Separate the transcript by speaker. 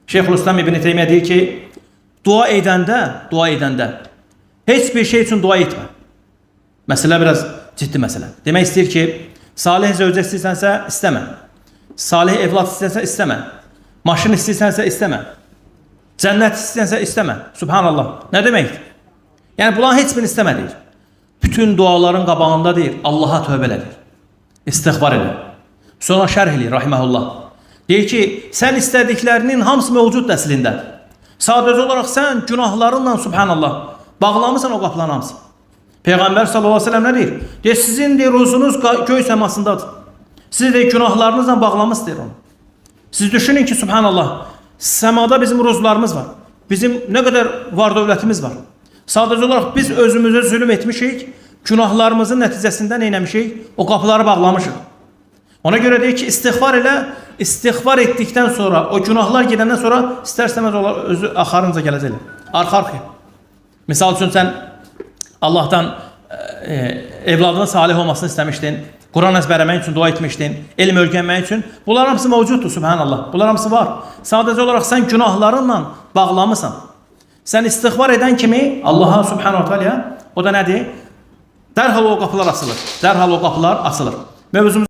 Speaker 1: Şeyxülislam İbn Teymiyyə deyir ki, dua edəndə heç bir şey üçün dua etmə. Məsələ biraz ciddi məsələ. Demək istəyir ki, salih zövcə istəyirsənsə istəmə. Salih evlad istəyirsənsə istəmə. Maşın istəyirsənsə istəmə. Cənnət istəyirsənsə istəmə. Subhanallah. Nə deməkdir? Yəni bunların heç birini istəmə deyir. Bütün duaların qabağında deyir, Allaha tövbə elə deyir. İstiğfar elə. Sonra şərh eləyir rahimehullah. Deyir ki, sən istədiklərinin hamısı mövcuddur əslində. Sadəcə olaraq sən günahlarınla subhanallah bağlamısan o qapıların hamısını. Peyğəmbər sallallahu əleyhi və səlləm nə deyir? Deyir, sizin deyir ruzunuz göy səmasındadır. Siz deyir günahlarınızla bağlamısınız deyir onu. Siz düşünün ki, subhanallah, səmada bizim ruzlarımız var. Bizim nə qədər var dövlətimiz var. Sadəcə olaraq biz özümüzə zülm etmişik, günahlarımızın nəticəsində nə eləmişik? O qapıları bağlamışıq. Ona görə deyir ki, istiğfar elə, istiğfar etdikdən sonra, o günahlar gedəndən sonra istər-istəməz onlar özü axarınca gələcəklər. Arxa-arxaya. Misal üçün sən Allahdan evladının salih olmasını istəmişdin, Quran əzbərləmək üçün dua etmişdin, elm öyrənmək üçün. Bunlar hamısı mövcuddur, subhanallah. Bunlar hamısı var. Sadəcə olaraq sən günahlarınla bağlamısan. Sən istiğfar edən kimi Allaha subhanahu teala o da nədir? Dərhal o qapılar açılır. Dərhal o qapılar açılır. Mövzumuz